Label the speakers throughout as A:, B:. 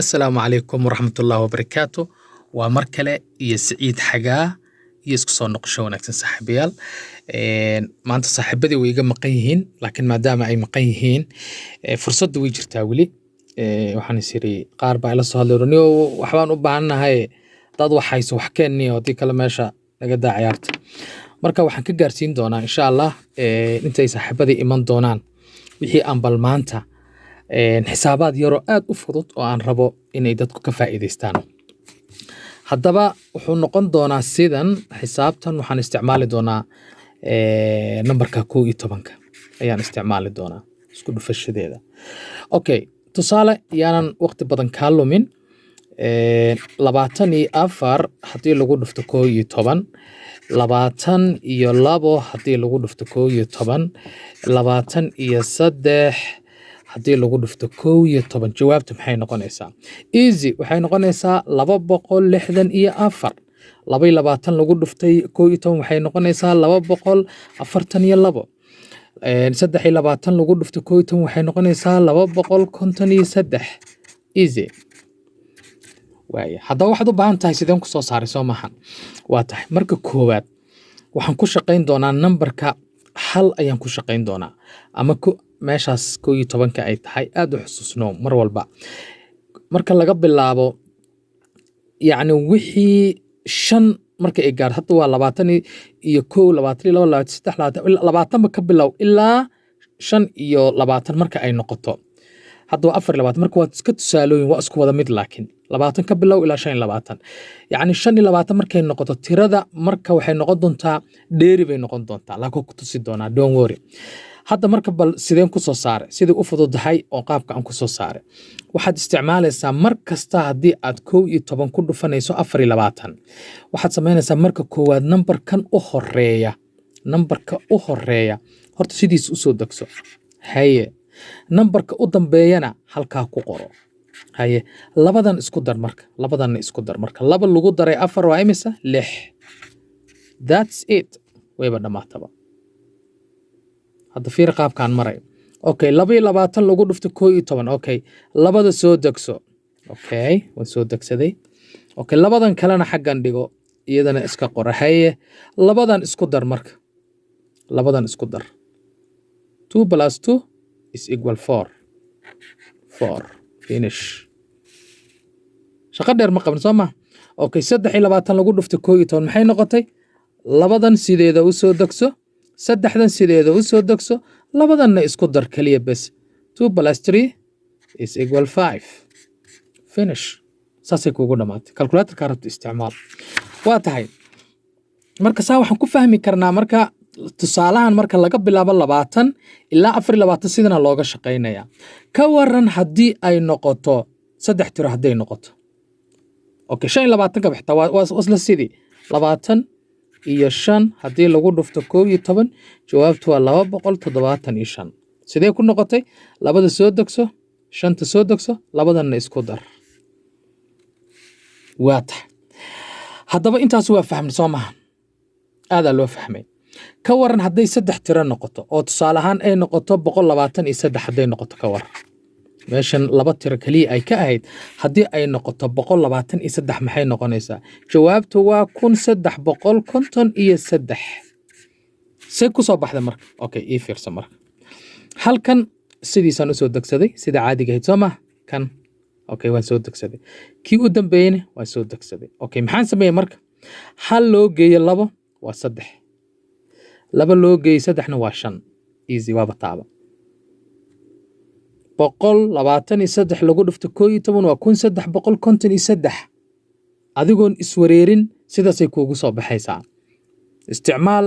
A: Assalaamu calaykum waraxmatullaahi wabarakaatu. Waa mar kale iyo Siciid Xagaa iyo isku soo noqosho wanaagsan, saaxiibayaal. Maanta saaxiibadii way iga maqan yihiin, laakiin maadaama ay maqan yihiin, fursadda way jirtaa weli. Waxaan is iri, qaar baa ila soo hadlay, "Niyow, waxbaan u baahannahay, dad wax hayso, wax keenniyo, haddii kale meesha naga daa ciyaarta." Marka waxaan ka gaarsiin doonaa, insha Allah, intay saaxiibadii iman doonaan, wixii aan bal maanta xisaabaad yaroo aad u fudud oo aan rabo inay dadku ka faa'iidaystaan. Haddaba wuxuu noqon doonaa sidan: xisaabtan waxaan isticmaali doonaa nambarka 11-ka ayaan isticmaali doonaa isku dhufashadeeda. Okay, tusaale, yaanan waqti badan kaa lumin. 24 haddii lagu dhufto 11, 22 haddii lagu dhufto 11, 23 haddii lagu dhufto 11, jawaabta maxay noqonaysaa? Easy, waxay noqonaysaa 264. 22 lagu dhuftay 11 waxay noqonaysaa 242. 23 lagu dhuftay 11 waxay noqonaysaa 253. Easy waaya. Haddaba waxaad u baahan tahay sideen ku soo saaray, soo maahan? Waa tahay, marka koowaad waxaan ku shaqayn doonaa nambarka hal ayaan ku shaqayn doonaa, ama ku meeshaas 11-ka ay tahay. Aad u xusuusno mar walba, marka laga bilaabo, yacni, wixii shan marka ay gaarto, hadda waa 21, 22, 23, 20, 20ba ka bilow ilaa 25 marka ay noqoto. Hadda waa 24. Marka waa iska tusaalooyin, waa isku wada mid, laakiin 20 ka bilow ilaa 25, yacni 25 markay noqoto tirada, marka waxay noqon doontaa dheeri bay noqon doontaa, laakiin ku tusi doonaa, don't worry. Hadda marka bal sideen ku soo saaray? Sidai u fududahay oo qaabka aan ku soo saaray, waxaad isticmaalaysaa mar kasta haddii aad 11 ku dhufanayso 24, waxaad samaynaysaa marka koowaad nambarkan u horeeya, nambarka u horeeya horta sidiis usoo degso. Haye, nambarka u dambeeyana halkaa ku qoro. Haye, labadan isku dar marka, labadanna isku dar. Marka laba lagu daray afar waa imisa? Lix. That's it, wayba dhammaataba. Hadda fiir qaabkaan maray. Okay, 22 lagu dhufto 11. Okay, labada soo degso. Okay, waan soo degsaday. Okay, labadan kalena xaggan dhigo, iyadana iska qora. Haye, labadan isku dar marka, labadan isku dar. Two plus two is equal four. Four, finish. Shaqo dheer ma qaban, soo ma? Okay, 23 lagu dhufto 11 maxay noqotay? Labadan sideeda u soo degso, saddexdan sideeda u soo degso, labadanna isku dar keliya bes. Two plus three is equal five. Finish, saasay kuugu dhamaatay. Calculatorka rabta isticmaal. Waa tahay, marka saa waxaan ku fahmi karnaa, marka tusaalahan, marka laga bilaabo 20 ilaa 24 sidana looga shaqaynaya. Ka waran haddii ay noqoto saddex tiro hadday noqoto? Okay, 25-ka xitaa waa isla sidii. 25 haddii lagu dhufto 11, jawaabtu waa 275. Sidee ku noqotay? Labada soo degso, shanta soo degso, labadanna isku dar. Waa tahay, haddaba intaas waa fahmay, soo maha? Aadaa loo fahmay. Ka waran hadday saddex tiro noqoto, oo tusaale ahaan ay noqoto 123 hadday noqoto? Ka waran meeshan laba tiro keliya ay ka ahayd, haddii ay noqoto 123, maxay noqonaysaa? Jawaabtu waa 1353. See ku soo baxday marka? Okay, ii fiirsa. Marka halkan sidiisaan usoo degsaday sida caadiga ahayd, soo ma kan? Okay, waan soo degsaday. Kii u dambeeyeyna waan soo degsaday. Okay, maxaan sameeyey marka? Hal loo geeyo labo waa saddex, laba loo geeyo saddexna waa shan. Easy, waaba taaba. 123 lagu dhufto 11 waa 1353. Adigoon iswareerin sidaasay kuugu soo baxaysaa. Isticmaal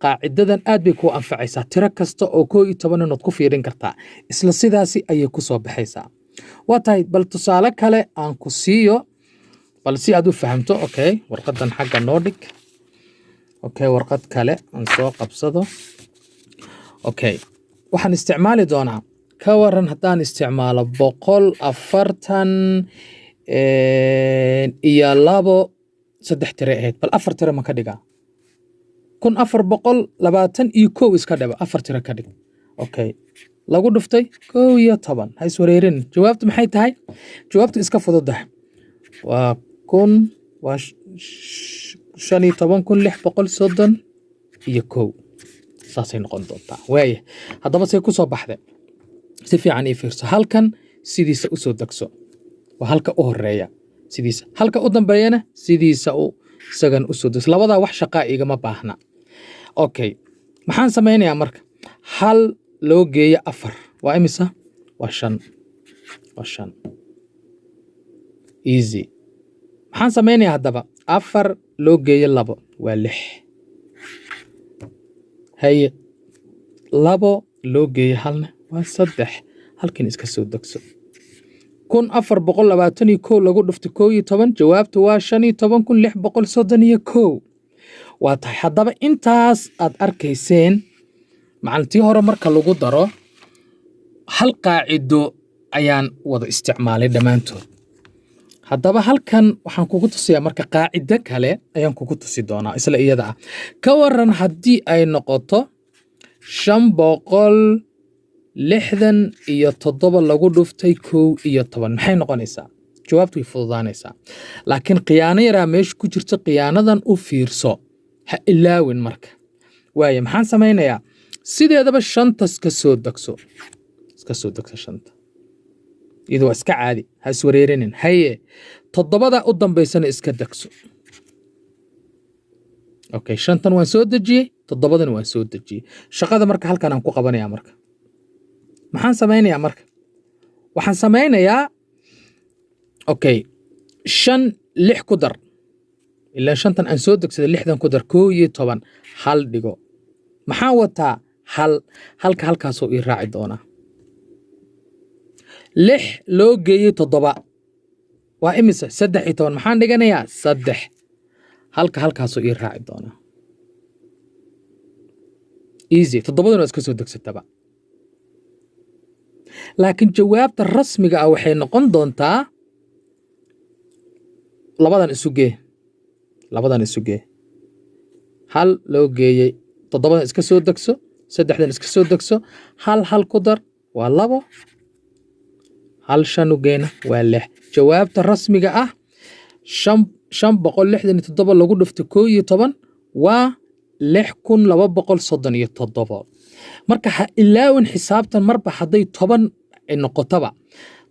A: qaacidadan, aad bay kuu anfacaysaa. Tiro kasta oo 11 inaad ku fiirin kartaa, isla sidaasi ayay ku soo baxaysaa. Waa tahay, bal tusaale kale aan ku siiyo, bal si aad u fahamto. Okay, warqadan xagga noo dhig. Okay, warqad kale aan soo qabsado. Okay, waxaan isticmaali doonaa, ka waran haddaan isticmaalo 142? Saddex tire ahayd, bal afar tire ma ka dhigaa? 1421 iska dhaba, afar tire ka dhig. Okay, lagu dhuftay 11. Ha iswareerin. Jawaabtu maxay tahay? Jawaabtu iska fududahay, waa kun, waa 15,631. Saasay noqon doontaa. Waaya, haddaba say ku soo baxday? Si fiican ii fiirso. Halkan sidiisa usoo degso, waa halka u horeeya sidiisa, halka u dambeeyana sidiisa u isagan usoo degso. Labadaa wax shaqaa igama baahna. Okay, maxaan samaynayaa marka? Hal loo geeyo afar waa imisa? Waa shan, waa shan. Easy. Maxaan samaynayaa haddaba? Afar loo geeyo labo waa lix. Haye, labo loo geeyo halna waa saddex. Halkan iska soo degso. 1421 lagu dhuftay 11, jawaabtu waa 15,631. Waa tahay. Haddaba intaas aad arkayseen macalintii hore marka lagu daro, hal qaacido ayaan wada isticmaalay dhammaantood. Haddaba halkan waxaan kugu tusiyaa marka qaacido kale ayaan kugu tusi doonaa isla iyada ah. Ka waran haddii ay noqoto 567 lagu dhuftay 11, maxay noqonaysaa? Jawaabtu way fududaanaysaa, laakiin khiyaano yaraa meesha ku jirta. Khiyaanadan u fiirso, ha ilaawin marka. Waaya, maxaan samaynayaa? Sideedaba shantas ka soo degso, iska soo degso shanta, iyadu waa iska caadi, ha iswareerinin. Haye, toddobada u dambaysana iska degso. Okay, shantan waan soo dejiyey, toddobadan waan soo dejiyey. Shaqada marka halkan aan ku qabanayaa marka, maxaan samaynayaa marka? Waxaan samaynayaa, okay, shan lix ku dar, ilaa shantan aan soo degsaday lixdan ku dar, 11. Hal dhigo. Maxaan wataa? Hal. Halka halkaasoo ii raaci doonaa. Lix loo geeyey toddoba waa imise? 13. Maxaan dhiganayaa? Saddex. Halka halkaasoo ii raaci doonaa. Easy. Toddobaduna waa iska soo degsataba, laakiin jawaabta rasmiga ah waxay noqon doontaa labadan isu gee, labadan isu gee. Hal loo geeyey toddobadan iska soo degso, saddexdan iska soo degso. Hal hal ku dar waa labo, hal shan u geena waa lix. Jawaabta rasmiga ah, 567 lagu dhufto 11 waa 6237. Marka ha ilaawin xisaabtan, marba hadday 10 noqotoba,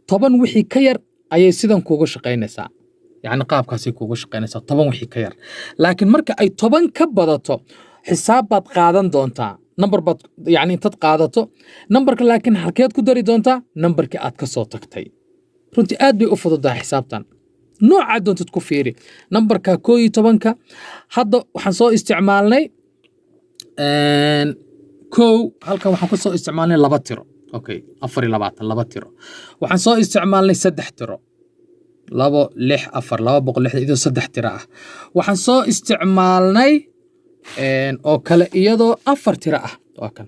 A: 10 wixii ka yar ayay sidan kuuga shaqaynaysaa, yacni qaabkaasay kuuga shaqaynaysaa 10 wixii ka yar. Laakiin marka ay 10 ka badato, xisaab baad qaadan doontaa, number baad yacni intaad qaadato numberka, laakiin halkeed ku dari doontaa? Numberkii aad ka soo tagtay. Runtii aad bay u fududahay xisaabtan, noocaa doontad ku fiiri numberka 11-ka. Hadda waxaan soo isticmaalnay kow, halkan waxaan ku soo isticmaalnay laba tiro. Okay, 24 laba tiro. Waxaan soo isticmaalnay saddex tiro, labo, lix, afar, 260, iyadoo saddex tiro ah. Waxaan soo isticmaalnay oo kale iyadoo afar tiro ah. Waa kan,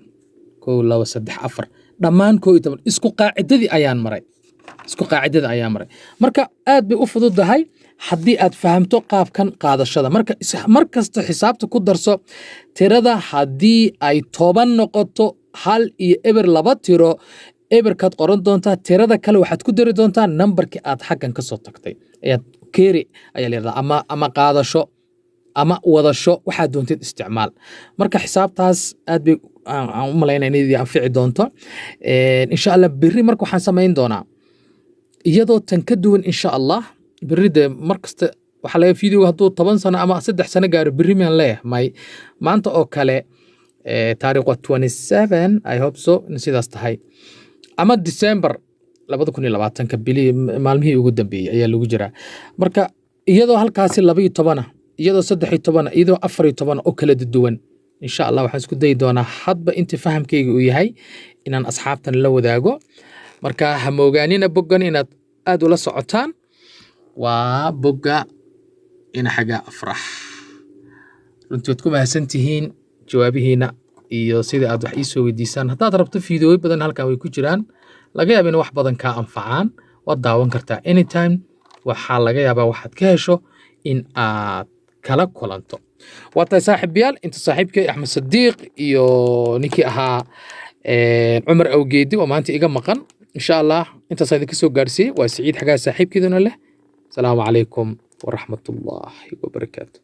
A: kow, labo, saddex, afar, dhammaan 11. Isku qaacidadii ayaan maray, isku qaacidada ayaan maray. Marka aad bay u fududahay haddii aad fahamto qaabkan qaadashada. Marka mar kasta xisaabta ku darso tirada haddii ay 10 noqoto, hal iyo eber laba tiro, eberkaad qoran doontaa. Tirada kale waxaad ku dari doontaa nambarkii aad xaggan ka soo tagtay. Ayaad carry ayaa la yidhahdaa, ama qaadasho ama wadasho, waxaad doontid isticmaal. Marka xisaabtaas aad bay aan u malaynaya inay idin anfici doonto, insha Allah. Berri marka waxaan samayn doonaa iyadoo tan ka duwan, insha Allah. Berri dee mar kasta waxaa laga videoga hadduu 10 sano ama 3 sano gaaro, berri maan leeyahay may. Maanta oo kale taariikh waa 27, I hope so in sidaas tahay, ama December 2020-ka, bili maalmihii ugu dambeeyey ayaa lagu jiraa. Marka iyadoo halkaasi 12-a, iyadoo 13-a, iyadoo 14-a oo kala duwan, insha Allah waxaan isku dayi doonaa hadba inta fahamkayga uu yahay inaan asxaabtan la wadaago. Marka ha moogaanina boggan inaad aad ula socotaan, waa bogga Inaxaga Afrax. Runtii waad ku mahadsan tihiin jawaabihiina iyo sida aad wax ii soo weydiisaan. Haddaad rabto, fiidiyooyo badan halkan way ku jiraan, laga yaaba in wax badan kaa anfacaan. Waad daawan kartaa anytime. Waxaa laga yaabaa waxaad ka hesho in aad kala kulanto. Waa tahay, saaxiibayaal. Inta saaxiibkay Axmed Sadiiq iyo ninkii ahaa Cumar Awgeedi oo maanta iga maqan. Insha Allah intaas idinka soo gaarsiiyey. Waa Siciid Xagaa, saaxiibkiiduna leh. Asalaamu calaykum waraxmatullaahi wabarakaatu.